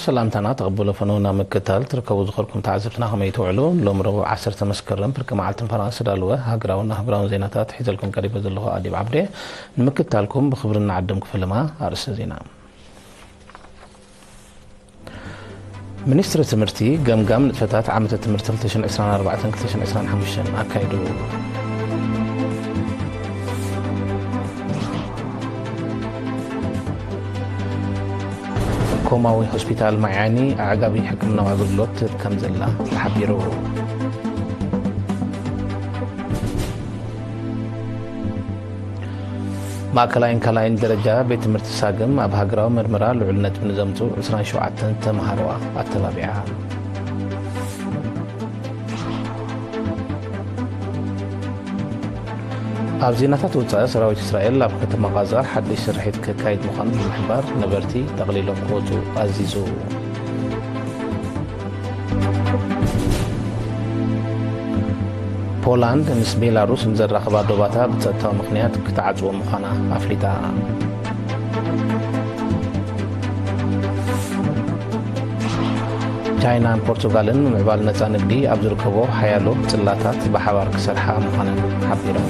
ሰላምታና ተቐበሎ ፈነውና ምክታል ትርከቡ ዝኸርኩም ተዓዘብትና ከመይ ትውዕሉ? ሎም ረቡዕ ዓሰርተ መስከረም ፍርቂ መዓልትን ፈራን ዝተዳለወ ሃገራውን ኣህጉራውን ዜናታት ሒዘልኩም ቀሪበ ዘለኹ ኣዲብ ዓብደ። ንምክታልኩም ብኽብሪ እናዓደምኩ ፈለማ ኣርእስተ ዜና። ሚኒስትሪ ትምህርቲ ገምጋም ንጥፈታት ዓመተ ትምህርቲ ክልተ ሽሕን ዕስራን ኣርባዕተን ክልተ ሽሕን ዕስራን ሓሙሽተን ኣካይዱ። ኮማዊ ሆስፒታል ማይ ዓይኒ ኣዕጋቢ ሕክምናዊ ኣገልግሎት ትህብ ከም ዘላ ተሓቢሩ። ማእከላይን ካልኣይን ደረጃ ቤት ትምህርቲ ሳግም ኣብ ሃገራዊ ምርመራ ልዑል ነጥቢ ንዘምፅኡ ዕስራን ሸውዓተን ተምሃሮኣ ኣተባቢዓ። ኣብ ዜናታት ወጻኢ፣ ሰራዊት እስራኤል ኣብ ከተማ ቓዛ ሓድሽ ስርሒት ከካይድ ምዃኑ ብምሕባር፣ ነበርቲ ጠቕሊሎም ክወጹ ኣዚዙ። ፖላንድ ምስ ቤላሩስ ንዘራኽባ ዶባታ ብጸጥታዊ ምኽንያት ክትዓጽዎ ምዃና ኣፍሊጣ። ቻይናን ፖርቱጋልን ምምዕባል ነጻ ንግዲ ኣብ ዝርከቦ ሓያሎ ጽላታት ብሓባር ክሰርሓ ምዃነን ሓቢረን።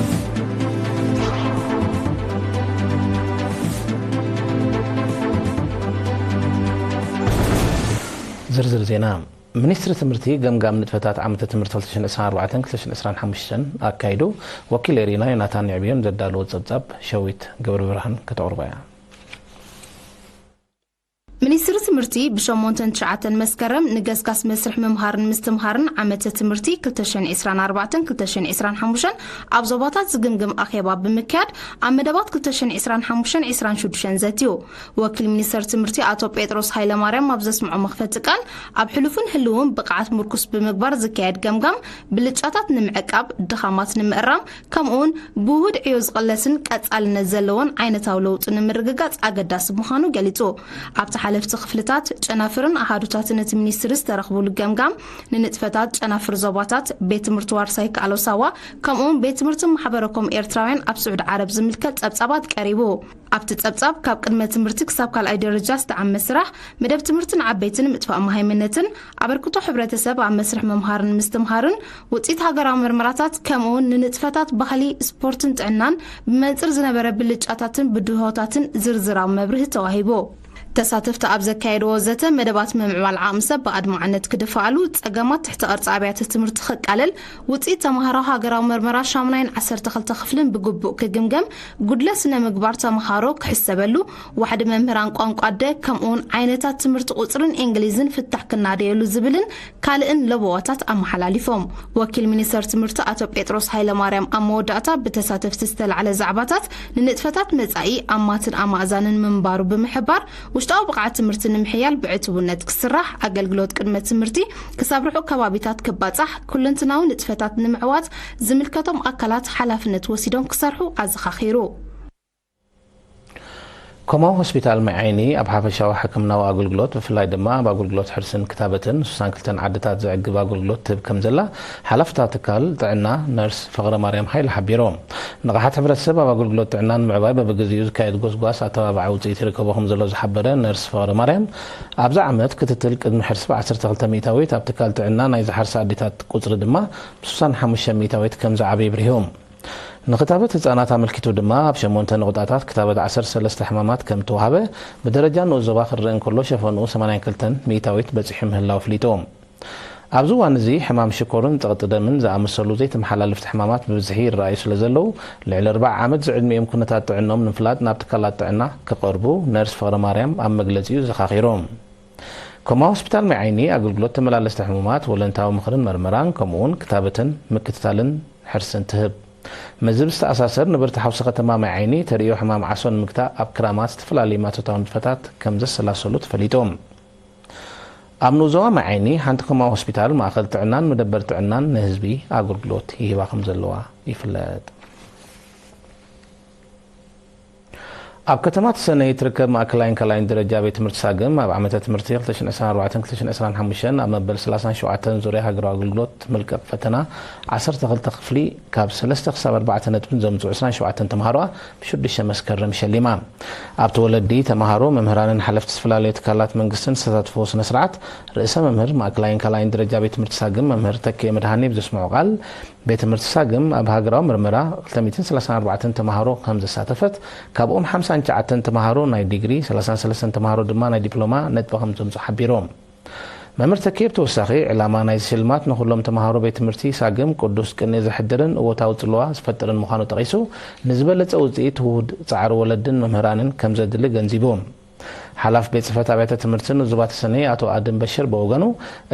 ዝርዝር ዜና። ሚኒስትሪ ትምህርቲ ገምጋም ንጥፈታት ዓመተ ትምህርቲ ክልተ ሽሕን ዕስራን ኣርባዕተን ክልተ ሽሕን ዕስራን ሓሙሽተን ኣካይዱ። ወኪል ኤሪና ዮናታን የዕብዮን ዘዳለዎ ጸብጻብ ሸዊት ገብረብርሃን ከተቕርቦ እያ። ሚኒስትሪ ትምህርቲ ብሸሞንተን ትሽዓተን መስከረም ንገስጋስ መስርሕ ምምሃርን ምስትምሃርን ዓመተ ትምህርቲ ክልተ ሽሕን ዕስራን ኣርባዕተን ክልተ ሽሕን ዕስራን ሓሙሽተን ኣብ ዞባታት ዝግምግም ኣኼባ ብምክያድ ኣብ መደባት ክልተ ሽሕን ዕስራን ሓሙሽተን ዕስራን ሽዱሽተን ዘትዩ። ወኪል ሚኒስተር ትምህርቲ ኣቶ ጴጥሮስ ሃይለማርያም ኣብ ዘስምዖ መኽፈቲ ቃል፣ ኣብ ሕሉፍን ህልውን ብቕዓት ምርኩስ ብምግባር ዝካየድ ገምጋም ብልጫታት ንምዕቃብ፣ ድኻማት ንምእራም፣ ከምኡውን ብውሁድ ዕዮ ዝቕለስን ቀጻልነት ዘለዎን ዓይነታዊ ለውጢ ንምርግጋጽ ኣገዳሲ ምዃኑ ገሊጹ። ኣብቲ ሓለፍቲ ክፍልታት፣ ጨናፍርን ኣሃዱታትን እቲ ሚኒስትሪ ዝተረኽቡሉ ገምጋም፣ ንንጥፈታት ጨናፍር ዞባታት፣ ቤት ትምህርቲ ዋርሳይ ይከኣሎ ሳዋ፣ ከምኡውን ቤት ትምህርቲ ማሕበረ ኮም ኤርትራውያን ኣብ ስዑዲ ዓረብ ዝምልከት ጸብጻባት ቀሪቡ። ኣብቲ ጸብጻብ፣ ካብ ቅድመ ትምህርቲ ክሳብ ካልኣይ ደረጃ ዝተዓመ ስራሕ፣ መደብ ትምህርቲ ንዓበይትን ምጥፋእ መሃይምነትን፣ ኣበርክቶ ሕብረተሰብ ኣብ መስርሕ ምምሃርን ምስትምሃርን፣ ውጽኢት ሃገራዊ ምርመራታት፣ ከምኡውን ንንጥፈታት ባህሊ፣ ስፖርትን ጥዕናን ብመንጽር ዝነበረ ብልጫታትን ብድሆታትን ዝርዝራዊ መብርሂ ተዋሂቡ። ተሳተፍቲ ኣብ ዘካየድዎ ዘተ፣ መደባት ምምዕባል ዓቕሚ ሰብ ብኣድማዕነት ክድፋኣሉ፣ ጸገማት ትሕቲ ቅርጺ ኣብያተ ትምህርቲ ክቃለል፣ ውጽኢት ተማሃሮ ሃገራዊ መርመራ ሻሙናይን ዓሰርተ ክልተ ክፍልን ብግቡእ ክግምገም፣ ጉድለት ስነ ምግባር ተማሃሮ ክሕሰበሉ፣ ዋሕዲ መምህራን ቋንቋ ኣደ፣ ከምኡውን ዓይነታት ትምህርቲ ቁጽርን እንግሊዝን ፍታሕ ክናደየሉ ዝብልን ካልእን ለበዋታት ኣመሓላሊፎም። ወኪል ሚኒስተር ትምህርቲ ኣቶ ጴጥሮስ ሃይለማርያም ኣብ መወዳእታ ብተሳተፍቲ ዝተላዕለ ዛዕባታት ንንጥፈታት መጻኢ ኣማትን ኣማእዛንን ምንባሩ ብምሕባር፣ ውሽጣዊ ብቕዓት ትምህርቲ ንምሕያል ብዕቱብነት ክስራሕ፣ ኣገልግሎት ቅድመ ትምህርቲ ክሳብ ርሑቕ ከባቢታት ክባጻሕ፣ ኩለንትናዊ ንጥፈታት ንምዕዋት ዝምልከቶም ኣካላት ሓላፍነት ወሲዶም ክሰርሑ ኣዘኻኺሩ። ኮማዊ ሆስፒታል ማይ ዓይኒ ኣብ ሓፈሻዊ ሕክምናዊ ኣገልግሎት፣ ብፍላይ ድማ ኣብ ኣገልግሎት ሕርስን ክታበትን ስሳን ክልተን ዓድታት ዘዕግብ ኣገልግሎት ትህብ ከም ዘላ ሓላፍታ ትካል ጥዕና ነርስ ፍቕረ ማርያም ሃይለ ሓቢሮም። ንቕሓት ሕብረተሰብ ኣብ ኣገልግሎት ጥዕና ንምዕባይ በብግዜኡ ዝካየድ ጎስጓስ ኣተባባዒ ውፅኢት ይርከቦ ከም ዘሎ ዝሓበረ ነርስ ፍቕረ ማርያም፣ ኣብዚ ዓመት ክትትል ቅድሚ ሕርሲ ብ ዓሰርተ ክልተ ሚእታዊት፣ ኣብ ትካል ጥዕና ናይ ዝሓርሳ ኣዴታት ቁፅሪ ድማ ብ ስሳን ሓሙሽተ ሚእታዊት ከም ዝዓበየ ኣብሪሆም። ንክታበት ህጻናት ኣመልኪቱ ድማ፣ ኣብ ሸሞንተ ነቑጣታት ክታበት ዓሰርተ ሰለስተ ሕማማት ከም እተዋህበ፣ ብደረጃ ንኡስ ዞባ ክረአ እንከሎ፣ ሸፈንኡ ሰማንያን ክልተን ሚእታዊት በጺሑ ምህላው ኣፍሊጡ። ኣብዚ እዋን እዚ፣ ሕማም ሽኮርን ጸቕጢ ደምን ዝኣመሰሉ ዘይተመሓላለፍቲ ሕማማት ብብዝሒ ይረኣዩ ስለ ዘለዉ፣ ልዕሊ ኣርብዓ ዓመት ዝዕድሚኦም ኩነታት ጥዕኖም ንምፍላጥ ናብ ትካላት ጥዕና ክቐርቡ ነርስ ፍቕረ ማርያም ኣብ መግለጺኡ ዘኻኺሩ። ኮማ ሆስፒታል ማይ ዓይኒ ኣገልግሎት ተመላለስቲ ሕሙማት፣ ወለንታዊ ምኽርን መርመራን፣ ከምኡውን ክታበትን ምክትታልን ሕርስን ትህብ። ምስዚ ብዝተኣሳሰር፣ ነበርቲ ሓውሲ ከተማ ማይ ዓይኒ፣ ተርእዮ ሕማም ዓሶ ንምግታእ ኣብ ክራማት ዝተፈላለዩ ማቶታዊ ንጥፈታት ከም ዘሰላሰሉ ተፈሊጡ። ኣብ ንኡስ ዞባ ማይ ዓይኒ፣ ሓንቲ ኮማ ሆስፒታል፣ ማእኸል ጥዕናን መደበር ጥዕናን ንህዝቢ ኣገልግሎት ይህባ ከም ዘለዋ ይፍለጥ። ኣብ ከተማ ተሰነይ ትርከብ ማእከላይን ካልኣይን ደረጃ ቤት ትምህርቲ ሳግም ኣብ ዓመተ ትምህርቲ ክልተ ሽሕን ዕስራን ኣርባዕተን ክልተ ሽሕን ዕስራን ሓሙሽተን ኣብ መበል ሰላሳን ሸውዓተን ዙርያ ሃገራዊ ኣገልግሎት መልቀቕ ፈተና ዓሰርተ ክልተ ክፍሊ ካብ ሰለስተ ክሳብ ኣርባዕተ ነጥብን ዘምጽኡ ዕስራን ሸውዓተን ተምሃሮኣ ብሽዱሽተ መስከረም ሸሊማ። ኣብቲ ወለዲ፣ ተምሃሮ፣ መምህራንን ሓለፍቲ ዝተፈላለዩ ትካላት መንግስትን ዝተሳተፍዎ ስነ ስርዓት ርእሰ መምህር ማእከላይን ካልኣይን ደረጃ ቤት ትምህርቲ ሳግም መምህር ተኬ መድሃኔ ብዘስምዖ ቃል፣ ቤት ትምህርቲ ሳግም ኣብ ሃገራዊ ምርመራ ክልተ ሚእትን ሰላሳን ኣርባዕተን ተምሃሮ ከም ዘሳተፈት፣ ካብኦም ሓምሳን ትሽዓተን ተምሃሮ ናይ ዲግሪ፣ ሰላሳን ሰለስተን ተምሃሮ ድማ ናይ ዲፕሎማ ነጥቢ ከም ዘምጹ ሓቢሩ። መምህር ተኬ ብተወሳኺ፣ ዕላማ ናይዚ ሽልማት ንኹሎም ተምሃሮ ቤት ትምህርቲ ሳግም ቅዱስ ቅኔ ዘሕድርን እወታዊ ጽልዋ ዝፈጥርን ምዃኑ ጠቒሱ፣ ንዝበለጸ ውጽኢት ውሁድ ጻዕሪ ወለድን መምህራንን ከም ዘድሊ ገንዚቡ። ሓላፊ ቤት ጽሕፈት ኣብያተ ትምህርትን ዞባ ተሰነይ ኣቶ ኣድም በሽር ብወገኑ፣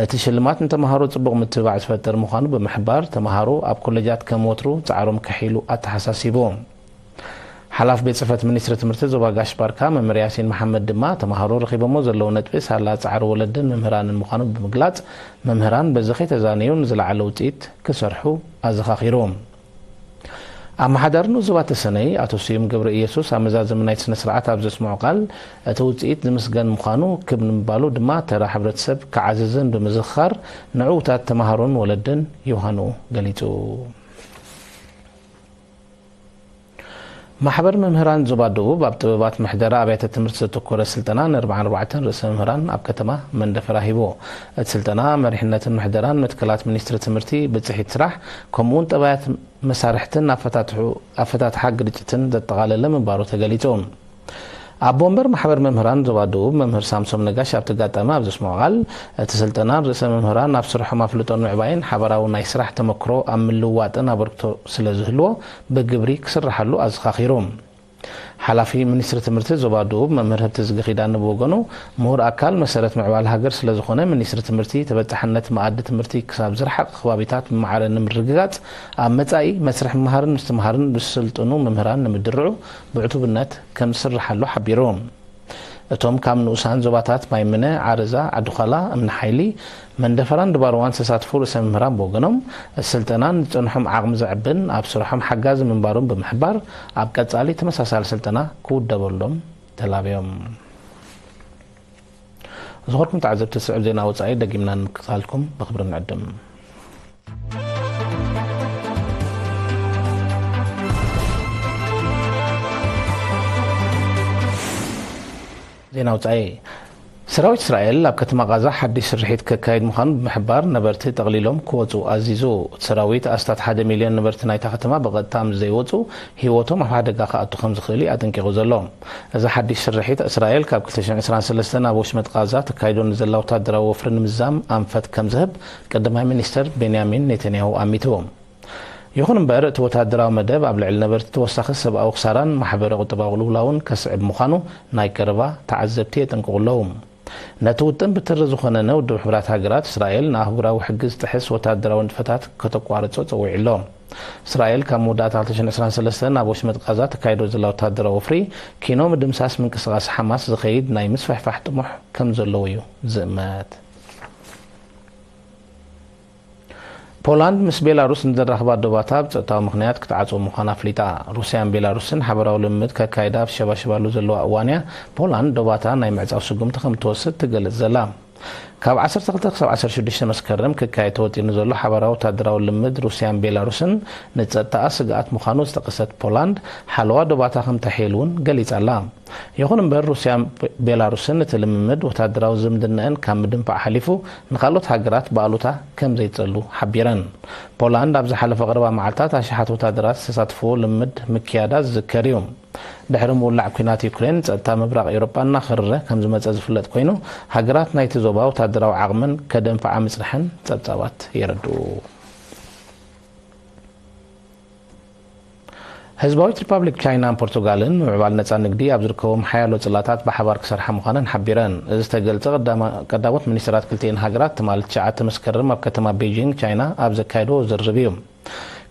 እቲ ሽልማት ንተምሃሮ ጽቡቕ ምትብባዕ ዝፈጥር ምዃኑ ብምሕባር፣ ተምሃሮ ኣብ ኮለጃት ከም ወትሩ ጻዕሮም ከሒሉ ኣተሓሳሲቡ። ሓላፊ ቤት ጽሕፈት ሚኒስትሪ ትምህርቲ ዞባ ጋሽ ባርካ መምህር ያሲን መሓመድ ድማ፣ ተምሃሮ ረኺቦሞ ዘለዉ ነጥቢ ሳላ ጻዕሪ ወለድን መምህራንን ምዃኑ ብምግላጽ፣ መምህራን በዚ ከይተዛነዩ ንዝለዓለ ውጽኢት ክሰርሑ ኣዘኻኺሩ። ኣመሓዳሪ ንኡስ ዞባ ተሰነይ ኣቶ ስዩም ገብረ ኢየሱስ ኣብ መዛዘሚ ናይቲ ስነ ስርዓት ኣብ ዘስምዖ ቃል፣ እቲ ውጽኢት ዝምስገን ምዃኑ ክብ ንምባሉ ድማ ተራ ሕብረተሰብ ክዓዝዝን ብምዝኽኻር፣ ንዕዉታት ተምሃሮን ወለድን ዮሃንኡ ገሊጹ። ማሕበር መምህራን ዞባ ደቡብ ኣብ ጥበባት ምሕደራ ኣብያተ ትምህርቲ ዘተኮረ ስልጠና ንኣርባዓን ኣርባዕተን ርእሰ መምህራን ኣብ ከተማ መንደፈራ ሂቡ። እቲ ስልጠና መሪሕነትን ምሕደራን መትከላት ሚኒስትሪ ትምህርቲ፣ ብጽሒት ስራሕ፣ ከምኡውን ጠባያት መሳርሕትን ኣፈታትሑ-፣ ኣፈታትሓ ግርጭትን ዘጠቓለለ ምንባሩ ተገሊጹ። ኣቦ ወንበር ማሕበር መምህራን ዞባ ደቡብ መምህር ሳምሶም ነጋሽ ኣብቲ ኣጋጣሚ ኣብ ዘስምዖ ቃል፣ እቲ ስልጠና ንርእሰ መምህራን ኣብ ስርሖም ኣፍልጦ ንምዕባይን ሓባራዊ ናይ ስራሕ ተመክሮ ኣብ ምልውዋጥን ኣበርክቶ ስለ ዝህልዎ ብግብሪ ክስርሓሉ ኣዘኻኺሩ። ሓላፊ ሚኒስትሪ ትምህርቲ ዞባ ደቡብ መምህር ህብትዝጊ ኪዳነ ብወገኑ፣ ምሁር ኣካል መሰረት ምዕባለ ሃገር ስለ ዝኾነ፣ ሚኒስትሪ ትምህርቲ ተበጻሕነት መኣዲ ትምህርቲ ክሳብ ዝረሓቐ ከባቢታት ብማዕረ ንምርግጋጽ ኣብ መጻኢ መስርሕ ምምሃርን ምስትምሃርን ብዝስልጥኑ መምህራን ንምድርዑ ብዕቱብነት ከም ዝስርሓሉ ሓቢሩ። እቶም ካብ ንኡሳን ዞባታት ማይምነ፣ ዓረዛ፣ ዓዲዃላ፣ እምኒ ሓይሊ፣ መንደፈራን ድባርዋን ዝተሳተፉ ርእሰ መምህራን ብወገኖም፣ እቲ ስልጠና ንዝጸንሖም ዓቕሚ ዘዕብን ኣብ ስርሖም ሓጋዚ ምንባሩን ብምሕባር፣ ኣብ ቀጻሊ ተመሳሳሊ ስልጠና ክውደበሎም ተላብዮም። ዝኸበርኩም ተዓዘብቲ፣ ዝስዕብ ዜና ወጻኢ ደጊምና ንምክትታልኩም ብኽብሪ ንዕድም። ዜና ወጻኢ። ሰራዊት እስራኤል ኣብ ከተማ ቃዛ ሓድሽ ስርሒት ከካይድ ምዃኑ ብምሕባር፣ ነበርቲ ጠቕሊሎም ክወጹ ኣዚዙ። እቲ ሰራዊት ኣስታት ሓደ ሚልዮን ነበርቲ ናይታ ከተማ ብቐጥታ ምስ ዘይወጹ፣ ህይወቶም ኣብ ሓደጋ ክኣቱ ከም ዝኽእል እዩ ኣጠንቂቑ ዘሎ። እዚ ሓድሽ ስርሒት፣ እስራኤል ካብ ክልተ ሽሕን ዕስራን ሰለስተን ኣብ ወሽመጥ ቃዛ ተካይዶ ንዘላ ወታደራዊ ወፍሪ ንምዝዛም ኣንፈት ከም ዝህብ ቀዳማይ ሚኒስተር ቤንያሚን ኔታንያሁ ኣሚቱ። ይኹን እምበር፣ እቲ ወታደራዊ መደብ ኣብ ልዕሊ ነበርቲ ተወሳኺ ሰብኣዊ ክሳራን ማሕበረ ቁጠባዊ ቅልውላውን ከስዕብ ምዃኑ ናይ ቀረባ ተዓዘብቲ የጠንቅቑ ኣለዉ። ነቲ ውጥን ብትሪ ዝኾነነ ውድብ ሕቡራት ሃገራት፣ እስራኤል ንኣህጉራዊ ሕጊ ዝጥሕስ ወታደራዊ ንጥፈታት ከተቋርጾ ጸዊዑ ኣሎ። እስራኤል ካብ መወዳእታ ክልተ ሽሕን ዕስራን ሰለስተን ኣብ ወሽመጥ ቃዛ ተካይዶ ዘላ ወታደራዊ ወፍሪ፣ ኪኖ ምድምሳስ ምንቅስቓስ ሓማስ ዝኸይድ ናይ ምስፍሕፋሕ ጥሙሕ ከም ዘለዎ እዩ ዝእመት። ፖላንድ ምስ ቤላሩስ ንዘራኽባ ዶባታ ብጸጥታዊ ምኽንያት ክትዓጽዎ ምዃና ኣፍሊጣ። ሩስያን ቤላሩስን ሓበራዊ ልምምድ ከካይዳ ኣብ ሸባሽባሉ ዘለዋ እዋንያ፣ ፖላንድ ዶባታ ናይ ምዕጻው ስጉምቲ ከም ትወስድ ትገልጽ ዘላ። ካብ ዓሰርተ ክልተ ክሳብ ዓሰርተ ሽዱሽተ መስከረም ክካየድ ተወጢኑ ዘሎ ሓባራዊ ወታደራዊ ልምድ ሩስያን ቤላሩስን ንጸጥታኣ ስግኣት ምዃኑ ዝጠቀሰት ፖላንድ፣ ሓለዋ ዶባታ ከም ተሕይል እውን ገሊጻ ኣላ። ይኹን እምበር፣ ሩስያን ቤላሩስን እቲ ልምምድ ወታደራዊ ዝምድናኣን ካብ ምድንፋዕ ሓሊፉ ንኻልኦት ሃገራት ብኣሉታ ከም ዘይጸሉ ሓቢረን። ፖላንድ ኣብ ዝሓለፈ ቀረባ መዓልታት ኣሽሓት ወታደራት ዝተሳተፍዎ ልምምድ ምክያዳ ዝዝከር እዩ። ድሕሪ ምውላዕ ኲናት ዩክሬን፣ ጸጥታ ምብራቕ ኤውሮጳ እናኸረረ ከም ዝመጸ ዝፍለጥ ኮይኑ፣ ሃገራት ናይቲ ዞባ ወታደራዊ ዓቕመን ከደንፍዓ ምጽንሐን ጸብጻባት የረድኡ። ህዝባዊት ሪፓብሊክ ቻይናን ፖርቱጋልን ምምዕባል ነጻ ንግዲ ኣብ ዝርከቦም ሓያሎ ጽላታት ብሓባር ክሰርሓ ምዃነን ሓቢረን። እዚ ዝተገልጸ ቀዳማ-፣ ቀዳሞት ሚኒስትራት ክልቲኤን ሃገራት ትማሊ ትሽዓተ መስከረም ኣብ ከተማ ቤጂንግ ቻይና ኣብ ዘካየድዎ ዝርርብ እዩ።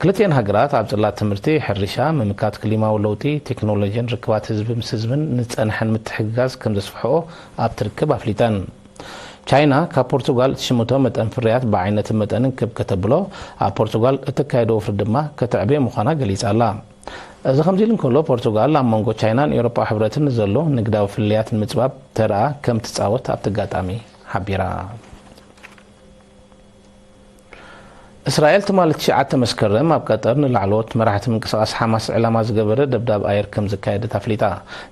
ክልቲኤን ሃገራት ኣብ ጽላት ትምህርቲ፣ ሕርሻ፣ ምምካት ክሊማዊ ለውጢ፣ ቴክኖሎጂን ርክባት ህዝቢ ምስ ህዝብን ንዝጸንሐን ምትሕግጋዝ ከም ዘስፍሕኦ ኣብቲ ርክብ ኣፍሊጠን። ቻይና ካብ ፖርቱጋል እትሽምቶ መጠን ፍርያት ብዓይነትን መጠንን ክብ ከተብሎ፣ ኣብ ፖርቱጋል እተካየዶ ወፍሪ ድማ ከተዕብዮ ምዃና ገሊጻ ኣላ። እዚ ከምዚ ኢሉ እንከሎ፣ ፖርቱጋል ኣብ መንጎ ቻይናን ኤውሮጳዊ ሕብረትን ንዘሎ ንግዳዊ ፍልልያት ንምጽባብ ተርኣ ከም ትጻወት ኣብቲ ኣጋጣሚ ሓቢራ። እስራኤል ትማሊ ትሽዓተ መስከረም ኣብ ቀጠር ንላዕለዎት መራሕቲ ምንቅስቓስ ሓማስ ዕላማ ዝገበረ ደብዳብ ኣየር ከም ዘካየደት ኣፍሊጣ።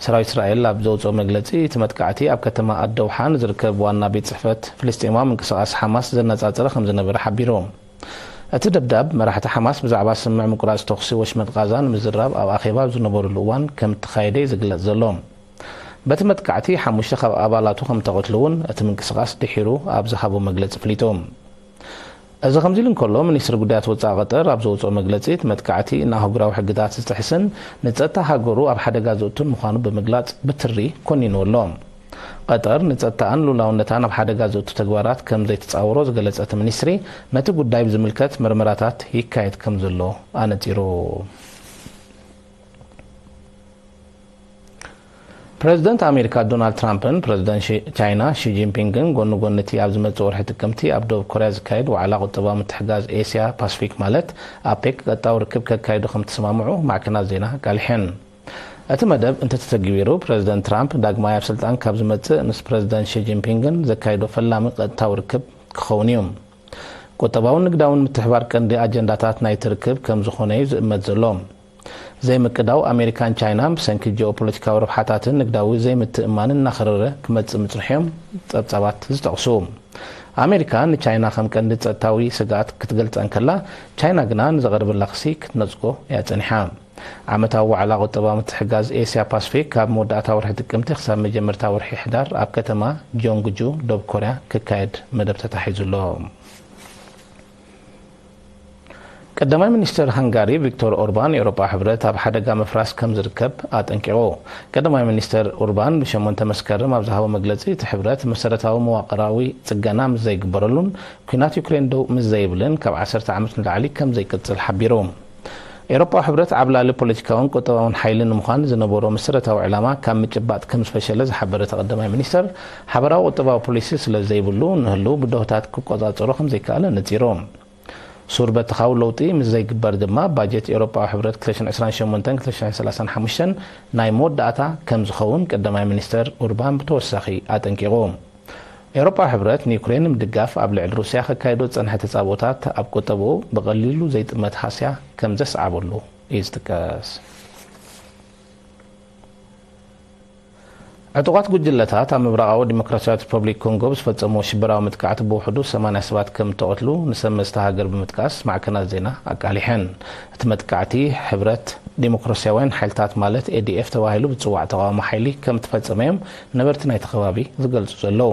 ሰራዊት እስራኤል ኣብ ዘውፅኦ መግለፂ፣ እቲ መጥቃዕቲ ኣብ ከተማ ኣደውሓ ንዝርከብ ዋና ቤት ፅሕፈት ፍልስጤማዊ ምንቅስቓስ ሓማስ ዘነፃፀረ ከም ዝነበረ ሓቢሩ። እቲ ደብዳብ፣ መራሕቲ ሓማስ ብዛዕባ ስምምዕ ምቁራፅ ተኹሲ ወሽመጥ ቃዛ ንምዝራብ ኣብ ኣኼባ ኣብ ዝነበሩሉ እዋን ከም እተኻየደ እዩ ዝግለጽ ዘሎ። በቲ መጥቃዕቲ ሓሙሽተ ካብ ኣባላቱ ከም እተቐትሉ እውን እቲ ምንቅስቓስ ድሒሩ ኣብ ዝሃቦ መግለጺ ኣፍሊጡ። እዚ ከምዚ ኢሉ እንከሎ፣ ሚኒስትሪ ጉዳያት ወጻኢ ቀጠር ኣብ ዘውጽኦ መግለጺ፣ እቲ መጥቃዕቲ ንኣህጉራዊ ሕግታት ዝጥሕስን ንጸጥታ ሃገሩ ኣብ ሓደጋ ዘእቱን ምዃኑ ብምግላጽ ብትሪ ኮኒንዎ ኣሎ። ቀጠር ንጸጥታኣን ሉላውነታን ኣብ ሓደጋ ዘእቱ ተግባራት ከም ዘይትጻወሮ ዝገለጸ እቲ ሚኒስትሪ፣ ነቲ ጉዳይ ብዝምልከት መርመራታት ይካየድ ከም ዘሎ ኣነጺሩ። ፕረዚደንት ኣሜሪካ ዶናልድ ትራምፕን ፕረዚደንት ሺ-፣ ቻይና ሺ ጂንፒንግን ጎኒ ጎኒ እቲ ኣብ ዝመጽእ ወርሒ ጥቅምቲ ኣብ ደቡብ ኮርያ ዝካየድ ዋዕላ ቁጠባዊ ምትሕጋዝ ኤስያ ፓስፊክ ማለት ኣፔክ ቀጥታዊ ርክብ ከካይዱ ከም ተሰማምዑ ማዕከናት ዜና ኣቃሊሐን። እቲ መደብ እንተተተግቢሩ፣ ፕረዚደንት ትራምፕ ዳግማይ ኣብ ስልጣን ካብ ዝመጽእ ምስ ፕረዚደንት ሺ ጂንፒንግን ዘካይዶ ፈላሚ ቀጥታዊ ርክብ ክኸውን እዩ። ቁጠባውን ንግዳውን ምትሕባር ቀንዲ ኣጀንዳታት ናይቲ ርክብ ከም ዝኾነ እዩ ዝእመት ዘሎ። ዘይምቅዳው ኣሜሪካን ቻይናን ብሰንኪ ጂኦፖለቲካዊ ረብሓታትን ንግዳዊ ዘይምትእምማንን እናኸረረ ክመጽእ ምጽንሑ እዮም ጸብጻባት ዝጠቕሱ። ኣሜሪካ ንቻይና ከም ቀንዲ ጸጥታዊ ስግኣት ክትገልጻ እንከላ፣ ቻይና ግና ንዝቐረበላ ክሲ ክትነጽጎ እያ ጸኒሓ። ዓመታዊ ዋዕላ ቁጠባዊ ምትሕጋዝ ኤስያ ፓስፊክ ካብ መወዳእታ ወርሒ ጥቅምቲ ክሳብ መጀመርታ ወርሒ ሕዳር ኣብ ከተማ ጆንግጁ፣ ደቡብ ኮርያ ክካየድ መደብ ተታሒዙ ኣሎ። ቀዳማይ ሚኒስተር ሃንጋሪ ቪክቶር ኦርባን፣ ኤውሮጳ ሕብረት ኣብ ሓደጋ ምፍራስ ከም ዝርከብ ኣጠንቂቑ። ቀዳማይ ሚኒስተር ኦርባን ብሸሞንተ መስከረም ኣብ ዝሃቦ መግለጺ፣ እቲ ሕብረት መሰረታዊ መዋቕራዊ ጽገና ምስ ዘይግበረሉን ኲናት ዩክሬን ደው ምስ ዘይብልን ካብ ዓሰርተ ዓመት ንላዕሊ ከም ዘይቅጽል ሓቢሩ። ኤውሮጳዊ ሕብረት ዓብላሊ ፖለቲካውን ቁጠባውን ሓይሊ ንምዃን ዝነበሮ መሰረታዊ ዕላማ ካብ ምጭባጥ ከም ዝፈሸለ ዝሓበረ እቲ ቀዳማይ ሚኒስተር፣ ሓበራዊ ቁጠባዊ ፖሊሲ ስለ ዘይብሉ፣ ንህልው ብድሆታት ክቆጻጸሮ ከም ዘይከኣለ ነጺሩ። ሱር በተኻዊ ለውጢ ምስ ዘይግበር ድማ፣ ባጀት ኤውሮጳዊ ሕብረት ክልተ ሽሕን ዕስራን ሸሞንተን ክልተ ሽሕን ሰላሳን ሓሙሽተን ናይ መወዳእታ ከም ዝኸውን ቀዳማይ ሚኒስተር ኡርባን ብተወሳኺ ኣጠንቂቑ። ኤውሮጳዊ ሕብረት ንዩክሬን ንምድጋፍ ኣብ ልዕሊ ሩስያ ከካይዶ ዝጸንሐ ተጻብኦታት ኣብ ቁጠብኡ ብቐሊሉ ዘይጥመት ሃስያ ከም ዘስዓበሉ እዩ ዝጥቀስ። ዕጡቓት ጉጅለታት ኣብ ምብራቓዊ ዲሞክራሲያዊት ሪፐብሊክ ኮንጎ ብዝፈጸምዎ ሽበራዊ መጥቃዕቲ ብውሕዱ ሰማንያ ሰባት ከም እተቐትሉ ንሰብ መስተ ሃገር ብምጥቃስ ማዕከናት ዜና ኣቃሊሐን። እቲ መጥቃዕቲ፣ ሕብረት ዲሞክራሲያውያን ሓይልታት ማለት ኤ ዲ ኤፍ ተባሂሉ ብዝጽዋዕ ተቓዋሚ ሓይሊ ከም እተፈጸመ እዮም ነበርቲ ናይቲ ከባቢ ዝገልጹ ዘለዉ።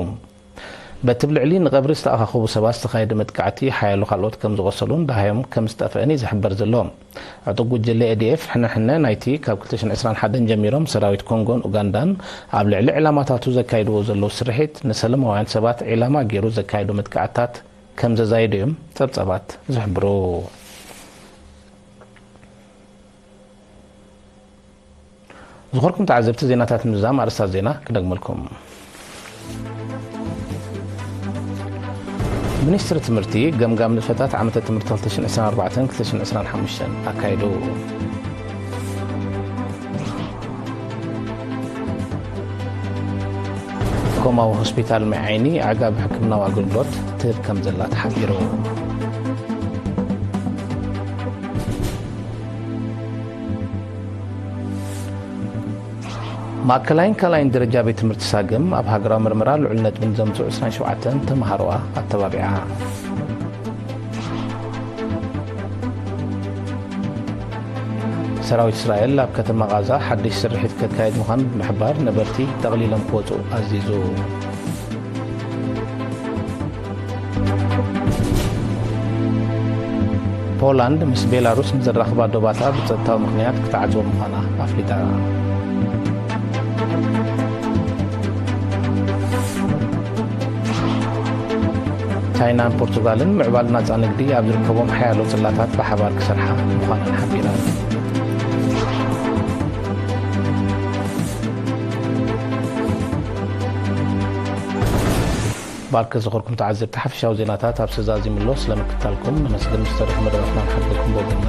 በቲ ኣብ ልዕሊ ንቐብሪ ዝተኣኻኸቡ ሰባት ዝተኻየደ መጥቃዕቲ፣ ሓያሎ ካልኦት ከም ዝቖሰሉን ደሃዮም ከም ዝጠፍአን እዩ ዝሕበር ዘሎ። ዕጡቕ ጉጅለ ኤ ዲ ኤፍ ሕነ ሕነ ናይቲ ካብ ክልተ ሽሕን ዕስራን ሓደን ጀሚሮም ሰራዊት ኮንጎን ኡጋንዳን ኣብ ልዕሊ ዕላማታቱ ዘካይድዎ ዘለዉ ስርሒት፣ ንሰለማውያን ሰባት ዒላማ ገይሩ ዘካየዶ መጥቃዕትታት ከም ዘዛየዶ እዮም ጸብጻባት ዝሕብሩ። ዝኸበርኩም ተዓዘብቲ፣ ዜናታት ምዝዛም ኣርእስታት ዜና ክደግመልኩም። ሚኒስትሪ ትምህርቲ ገምጋም ንጥፈታት ዓመተ ትምህርቲ ክልተ ሽሕን ዕስራን ኣርባዕተን ክልተ ሽሕን ዕስራን ሓሙሽተን ኣካይዱ። ኮማዊ ሆስፒታል ማይ ዓይኒ ኣዕጋቢ ሕክምናዊ ኣገልግሎት ትህብ ከም ዘላ ተሓቢሩ። ማእከላይን ካልኣይን ደረጃ ቤት ትምህርቲ ሳግም ኣብ ሃገራዊ ምርመራ ልዑል ነጥቢ ንዘምጽኡ ዕስራን ሸውዓተን ተምሃሮኣ ኣተባቢዓ። ሰራዊት እስራኤል ኣብ ከተማ ቓዛ ሓድሽ ስርሒት ከካይድ ምዃኑ ብምሕባር፣ ነበርቲ ጠቕሊሎም ክወጹ ኣዚዙ። ፖላንድ ምስ ቤላሩስ ንዘራኽባ ዶባታ ብጸጥታዊ ምኽንያት ክትዓጽዎ ምዃና ኣፍሊጣ። ቻይናን ፖርቱጋልን ምዕባል ናጻ ንግዲ ኣብ ዝርከቦም ሓያሎ ጽላታት ብሓባር ክሰርሓ ምዃነን ሓቢረን። ባርከ ዝኸርኩም ተዓዘብቲ፣ ሓፈሻዊ ዜናታት ኣብ ሰዛዚሙ ኣሎ። ስለ ምክታልኩም ነመስግን። ምስ ተረፈ መደባትና ንሓድኩም ብወገንና